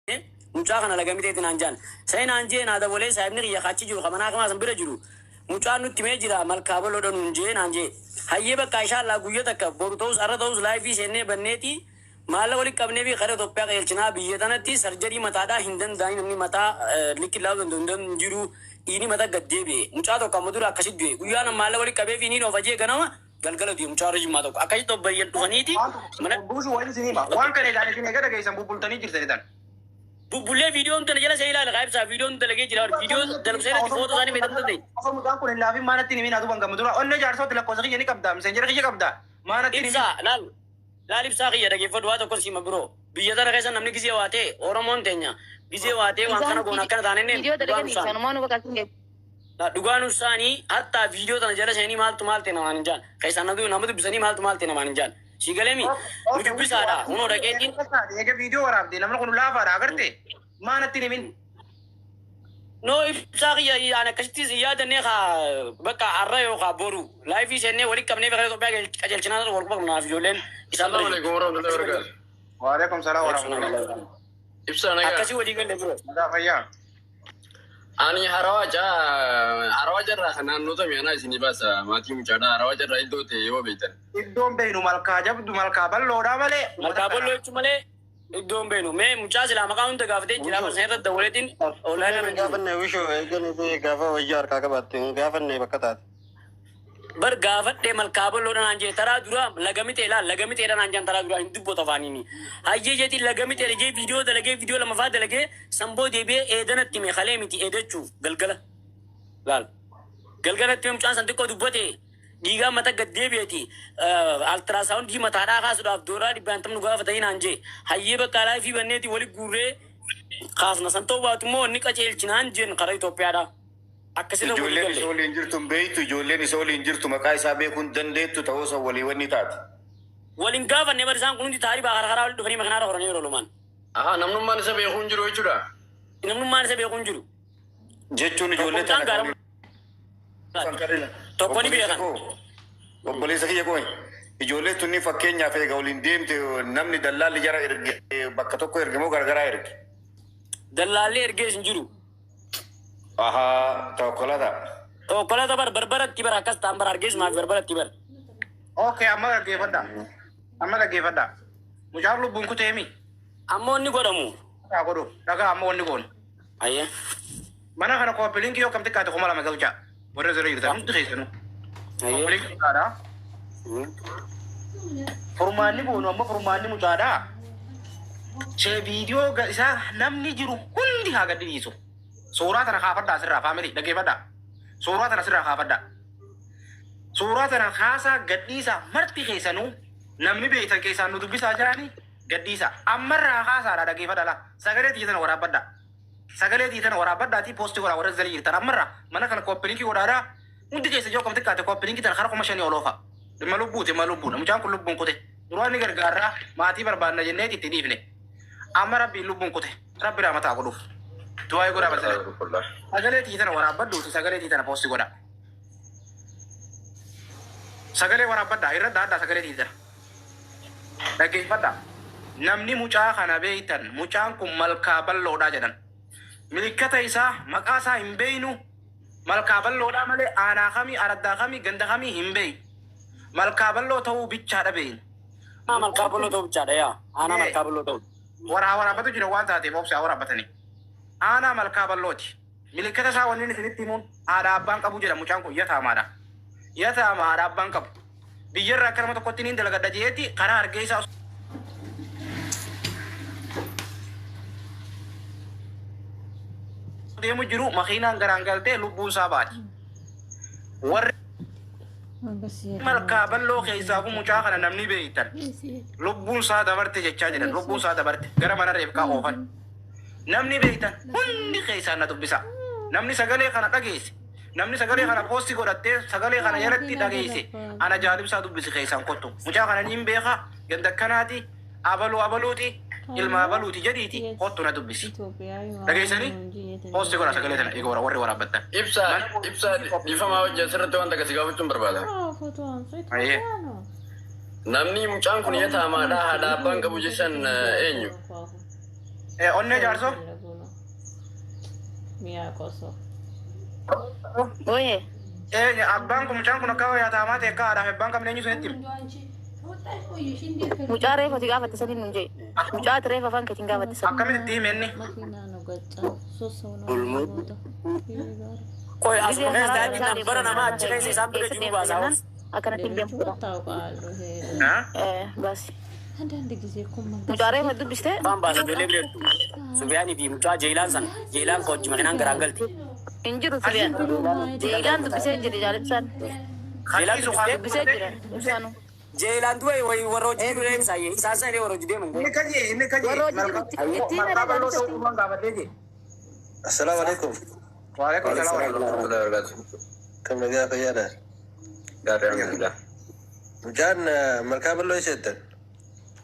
Mucaa kana lagamiteeti naan jaan. Sai naan jee naa dabalee saahibni kiyya achi jiru kamanaa kamaa san bira jiru. Mucaan nutti mee jira malkaa bal'oodha nuun jee naan jee. Hayyee bakka inshaallaa guyya takka boru ta'us arra ta'us live seennee banneeti maalla walitti qabnee fi kara Itoophiyaa qajeelchinaa. Biyya tanatti surgery mataadhaa hin danda'ani, namni mataa likki ilaaluu danda'u hin jiru, dhiini mataa gad deebi'e. Mucaa tokko amma dura akkasitti du'e. Guyyaa nama maalla walitti qabee fi niin of ajee ganama galgala du'e mucaa rejimmaa tokko. Akkasitti obboleeyyan dhufaniiti mana Buusu waan isin hima. Waan kana egaan isin eega dhageessan bubbultanii jirtani tan. Bubbullee viidiyoon tana jala see ilaala kaa'ibsaa viidiyoon dalagee jira, viidiyoo dalaguu irratti footoo isaanii fayyadamuu danda'e. Osoo mucaan kun hin laafin maanatti himin adu bangamu dura. Onnee jaarsootti lakkoofsa kiyya ni qabda. Miseenjera kiyya qabda. Maanatti himin. Ibsaa laal laal, ibsaa kiyya dhageeffadhu, waa tokko siima biroo. Biyya tana keessa namni gizee waa ta'e, Oromoon teenya gizee waa ta'e, waan kana goona akkana taanenneen Viidiyoo dhugaan dalaganii ibsaan. isaanumaa nu bakka Dhugaan ibsaanii hattaa viidiyoo tana jala seenii maaltu maal ta'e namaan hin jaan. Keessaan nama dubbisanii maaltu maal ta'e namaan hin jaan. Si galeemi nu dubbisaadha hunoo dhaqeetiin. Eega viidiyoo waraabde namni kun laafaadha agarte. Maanatti himin. No, ibsaa kiyya, ani akkasittis hin yaadannee kaa bakka har'a yookaan boru live seennee walitti qabnee bakka Itoophiyaa qajeelchinaa wal quba qabnaaf ijoolleen isaan Assalamu alaikum warahmatullahi wabarakatuh. Waalaikum salaam warahmatullahi. Ibsaa nagaa. Akkasii walii galle bro. Nagaa fayyaa. Ani harawaa jarraa kan naannoo tamii anaa isinii baasa, maatii mucaadha, harawaa jarraa iddoo ta'e yoo beektan. Iddoon beeynu malkaa jabdu malkaa bal'oodhaa malee. Malkaa bal'oo jechuun malee iddoon beenu. Mee mucaa silaa maqaa hunda gaafatee jira, sana irratti dawwaleetiin online irra jiru. Gaafanne wishoo eeganii gaafa wayyaa harkaa qabaatte hin gaafanne bakka taate. Bar gaafadhee malkaa bal'oodha naan jee. Taraa dura lagamitee laal, lagamiteedha naan jaan. Taraa dura hin dubbatu afaaniini. Hayyee jeetiin lagamiteedha jee viidiyoo dalagee, viidiyoo lamaffaa dalagee sanboo deebi'ee eedanatti hime, kalee miti, eedachuu galgala. Laal. Galgalatti hime, mucaan san xiqqoo dubbate dhiigaan mata gad deebi'eeti. Ultrasound mataadhaa kaasuudhaaf $150 nu gaafatanii naan jee. Hayyee bakka live banneeti wali guurree kaasna, san ta'uu baatu immoo inni qaceelchinaan jeen karaa Itoophiyaadha. Akkasirra walii Ijoolleen isa galle. waliin jirtu hin beektu, ijoolleen isa waliin jirtu maqaa isaa beekuu hin dandeettu ta'uu isa walii wanni taate. Waliin gaafanne bar, isaan kun hundi taaribaa karaa karaa walitti dhufanii makinaarra horanii yeroo lumaan. Aha, namnummaan isa beekuu hin jiru jechuudha. Namnummaan isa beekuu hin jiru. Jechuun Tokko ijoollee mucaan tana gaara tokko ni Obboleessa beekan. koo, obboleessa kiyya koo, ijoollee tunni fakkeenyaaf eega waliin deemte namni dallaalli jara erge bakka tokko erge moo gargaraa erge? Dallaallee ergees hin jiru. Ahaa, tokkolata. Tokkolata bar barbaratti bar akkas ta'an bar argees maaf barbaratti bar. Okay, amma dhaggeeffadha. Amma dhaggeeffadha. Mucaan lubbuun kuteemi. Ammoo inni godhamu. Haa godhu. Dhagaa amma wanni goonu. Ayyee. Mana kana copy link yoo kam xiqqaate 2000 galchaa. Warra zira jirtan hundi keessanuu. Ayyee. Copy link xiqqaadha. Furmaanni goonu amma furmaanni mucaadha. Shee viidiyoo isaa namni jiru hundi haa gadi dhiisu. Suuraa tana kaafadhaa asirraa, family dhaggeeffadhaa. Suuraa tana asirraa kaafadhaa. Suuraa tana kaasaa gadhiisaa, marti keessanuu namni beektan keessaan nu dubbisaa jiranii gadhiisaa. Ammarraa kaasaadha, dhaggeeffadhaa laa. Sagalee tiyya tana waraabbadhaa. Sagalee tiyya tana waraabbadhaatii post godhaa warra zalii jirtan ammarraa mana kana copy link godhaadhaa. Hundi keessa yoo kam xiqqaate copy link tana kara 5000 ol oofa. Dhimma lubbuuti, dhimma lubbuudha. Mucaan kun lubbuun kute. Duraan ni gargaarraa maatii barbaanna jenneeti itti dhiifne. Amma rabbiin lubbuun kute. Rabbi rahmataa godhuuf. Du'aa godhaa basale. Sagalee tiyya tana waraabbadhuuti sagalee tiyya tana post godhaa. Sagalee waraabbadhaa, irra dhaadhaa sagalee tiyya tana. Dhaggeeffadhaa. Namni mucaa kana beektan, mucaan kun malkaa bal'oodhaa jedhan. Milikkata isaa, maqaa isaa hin beeynu. Malkaa bal'oodhaa malee aanaa kamii, araddaa kamii, ganda kamii hin beeynu. Malkaa bal'oo ta'uu bichaadha beeyna. Malkaa bal'oo ta'uu bichaadha yaa. Aanaa malkaa bal'oo ta'uu. Waraa waraabbatu jira waan taateef obsi haa waraabbatanii. Aanaa malkaa bal'ooti. Milikkata isaa wanni isinitti himuun haadha abbaan qabu jedha, mucaan kun yataamaadha. Yataama, haadha abbaan qabu. Biyyarraa akka nama tokkotti niin dalagadha jeeti karaa hargeysaa deemu jiru makiinaan garaan galtee lubbuun isaa baati. Warri malkaa bal'oo keessaa kun mucaa kana namni beektan lubbuun isaa dabarte jechaa jiran, lubbuun isaa dabarte gara mana reefkaa oofan. Namni beektan hundi keessaan na dubbisa. Namni sagalee kana dhageesse, namni sagalee kana post godhattee sagalee kana jalatti dhageesse, ana jaalimsaa dubbisi keessaan kottu. Mucaa kana niin beeka, ganda akkanaati, abaluu abaluuti, ilma abaluuti jedhiiti kottu na dubbisi. Dhageessanii post godha sagalee tana eega warri waraabbattan. Ibsa, ibsa, dhiifamaa hojii asirratti waan takka si gaafachuun barbaada. Ayyee. Namni mucaan kun yataamaadha, haadha abbaan qabu jechaan eenyu? Onnee jaarsoo. Oye, Abbaan kun mucaan kun akka yaatamaa ta'e akka haadhaaf abbaan qabne eenyu sunitti hime. Mucaa reefa ati gaafatte saniin nun jee. Mucaa ati reefa afaan keetiin gaafatte saniin. Akkamitti itti hime inni? Qoy asuma keessa taa'ee nambara namaa achi keessa isaan bira jiru baasaa oolchu. Akkanatti hin deemu. Ha? Baasi. Mucaa reefa dubbistee Afaan baasa ijoollee bira jirtu. Sufiyaanii fi mucaa Jeelaan sana. Jeelaan ka hojii makinaan garaan galti. Hin jiru Sufiyaan. Jeelaan dubbisee jira jaalibsaan. Jeelaan dubbistee? Dubbisee jira. Ibsaanu. Jeelaan du'e wayi warra hojii jiru deemsa. Isaan sana warra hojii deeman. Inni kaje inni kaje. Warra hojii jiru itti Malkaa bal'oo ta'uu waan gaafatee jee. Assalaamu alaikum. Waalaikum salaam. Kam nagaa fayyaadha. Gaarii alhamdulillah. Mucaan malkaa bal'oo isheettan.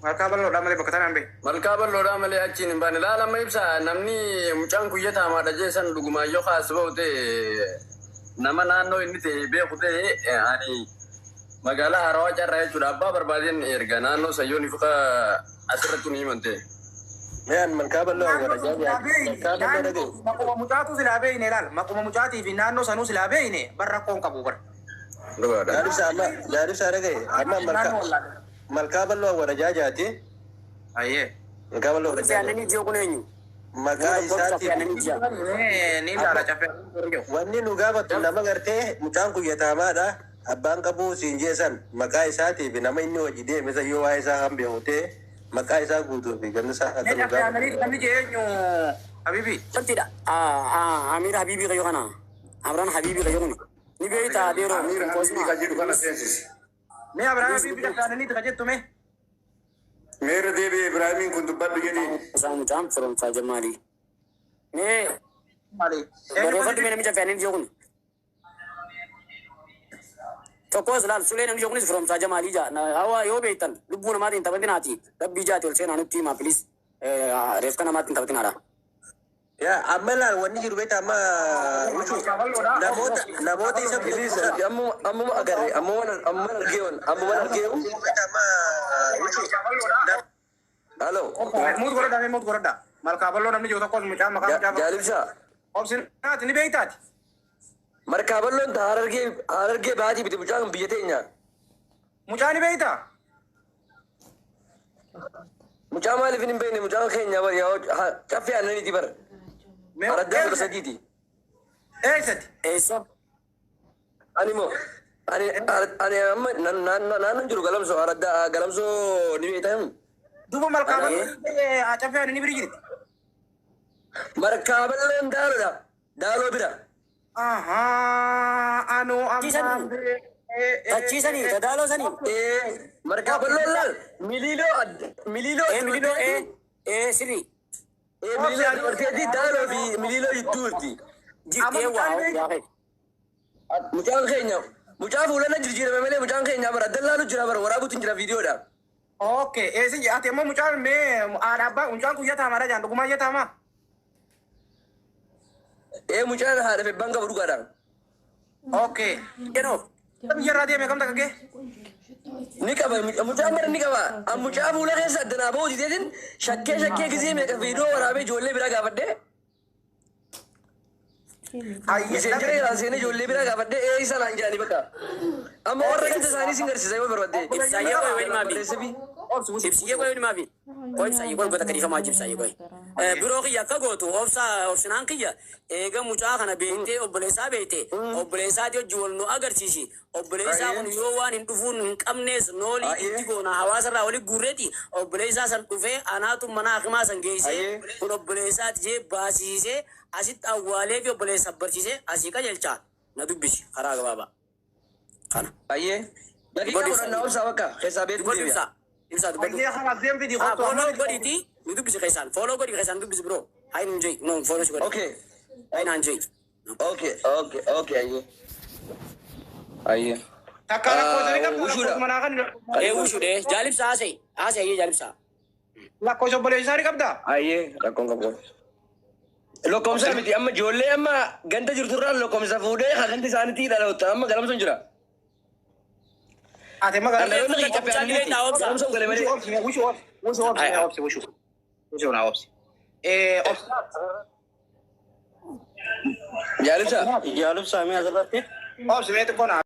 Malkaa bal'oodhaa malee bakka tanaan beeku. Malkaa bal'oodhaa malee achiin hin baane. Laala amma ibsa namni mucaan kuyya taamaadha jee san dhugumaan yoo kaas ba'u ta'e nama naannoo inni ta'e beeku ta'e ani magaalaa Harawaa carraa jechuudha. Abbaa barbaadeen erga naannoo sayyoon ifuka asirratti nu himan ta'e. Miyaan malkaa bal'oo awwaala jaabii malkaa bal'oo dhagaye. Maquma mucaatu silaa beeyne ilaal. Maquma mucaatii fi naannoo sanuu silaa beeyne bar rakkoon qabu bar. Dhugaadha. Jaaribsa amma jaaribsa dhagaye amma malkaa malkaa bal'oo awwaala jaajaati. Ayyee. Malkaa bal'oo awwaala Sufiyaananii jaajaati. jiru kun eenyu? Maqaa isaatiif Ni ilaala caffee. Wanni nu gaafatu nama gartee mucaan kun yataamaadha. Abbaan qabuu siin jeesan maqaa isaatiif nama inni hojii deeme san yoo waa'ee isaa kan beeku ta'e maqaa isaa guutuu fi ganna isaa akka Mee nu caffee gaafatu. namni jee eenyu Habibi. Wantiidha. Amir Habibi kayyoo kana. Amraan Habibi kayyoo kana. Ni beektaa adeeroo. Amir Habibi ka jedhu kana seensisi. Mee Abrahaam Habibi caffee aananiiti ka jettu mee. Meera deebi'ee Ibraahimiin kun dubbadhu jedhiin. Isaan mucaan firomsaa Jamaalii. Mee Maali? barreeffadhu mee namicha fe'anii jiru kun. Tokkos laal sulee namni jiru kunis firomsaa Jamaalii jaa. Hawa yoo beektan lubbuu namaatiin taphatinaati. Rabbii jaati ol seenaa nutti himaa please. Reefka namaatiin taphatinaadha. Yaa amma laal wanni jiru beektaa amma namoota isa Please ammuma ammuma agarre ammuma ammuma argeewwan ammuma argeewu. Halo. Muut godhadhaa mee muut godhadhaa. Malkaa bal'oo namni jiru tokkos mucaa maqaa mucaa. Jaalibsa. Obsinaati ni beektaati. Markaa bal'oon ta harargee harargee baatii biti mucaan kun biyya teenya. Mucaa ni beektaa? Mucaa maaliif hin beekne mucaan keenya bar yaa caffee aannaniiti bar. Araddaa 13ti. Eessatti? Eessa? Ani moo ani ani amma naannoon jiru galamsoo araddaa galamsoo ni beektaa. Duuba malkaa bal'oo caffee aannanii bira jirti. Markaa bal'oon daaloodha. Daaloo bira. Ahaa anuu ammaan Tachiisanii tadaaloo sanii. Markaa bal'oon laal miliiloo miliiloo. Miliiloo sirrii. Miliiloo dubarteetti daaloo fi miliiloo jidduutti. Jirti waa yaa Mucaan keenya mucaa fuulana jijjiirame malee mucaan keenya bara dallaalu jira bara waraabuutu hin jira viidiyoodha. Okay, eessi ati ammoo mucaan mee haadha abbaa mucaan kun yataamaadha jaan dhugumaa yataamaa? Ee mucaan haadha fi abbaan qabu dhugaadha. Okay. Jenoo. Biyya irraa deeme kam takka gee? Ni qaba mucaan bara ni qaba. Mucaa fuula keessa addanaa bahu dideetiin shakkee shakkee gisee meeqa viidiyoo waraabee ijoollee biraa gaafadhee. Miseenjera irraa seenee ijoollee biraa gaafadhee ee isa naan jedhanii bakka. Amma warra ganda isaanii sin garsiisa yoo barbaadde. Ibsaayyee qoy wayii maafi. Ibsiyyee qoy wayii maafi. Qoy ibsaayyee qoy goota kadiifamaa ibsaayyee qoy. Biroo kiyya akka gootu obsa obsinaan kiyya eega mucaa kana beektee obboleessaa beekte obboleessaati hojii wal nu agarsiisi obboleessaa kun yoo waan hin dhufuun hin qabnees noolii itti goona hawaasarraa wali guurreeti obboleessaa san dhufee anaatu mana hakimaa san geessee kun obboleessaati jee baasiisee asitti awwaalee fi obboleessa barsiisee asii qajeelchaa na dubbisi karaa gabaabaa. Kana. Ayyee. Daqiiqaa 10 obsaa bakka keessaa beektu Dubbadhu deebi'a. ibsaa. Ibsaa dubbadhu. Ayyee kanaaf deem fidi Ah, kottu follow amma. godhiiti nu dubbisi keessaan. Follow godhi keessaan dubbisi bro. Hayi nun jee. No follow si godhi. Okay. Hayi naan jee. Okay, ayyee. Ayyee. Takka lakkoofsa ni qabdu Wushuudha. lakkoofsa manaa kan Ee wushuudhe jaalibsa haasa'e. Haasa'e ayyee jaalibsa. Lakkoofsa obboleessaa ni qabdaa? Ayyee rakkoon qabu. Lakkoofsa miti amma ijoollee amma ganda jirturraa lakkoofsa fuudhee haa ganda isaaniitti dhaloota amma galamsuun jira. Ati magaalaa. Dhaloonni kiyya caffee aannaniiti. Galamsuun gale malee. Wushu obsi, wushu obsi, wushu obsi, wushu. Wushu naa obsi. Obsinaat. Jaalibsa. Jaalubsaa mee asirratti? Obsi mee xiqqoo naa.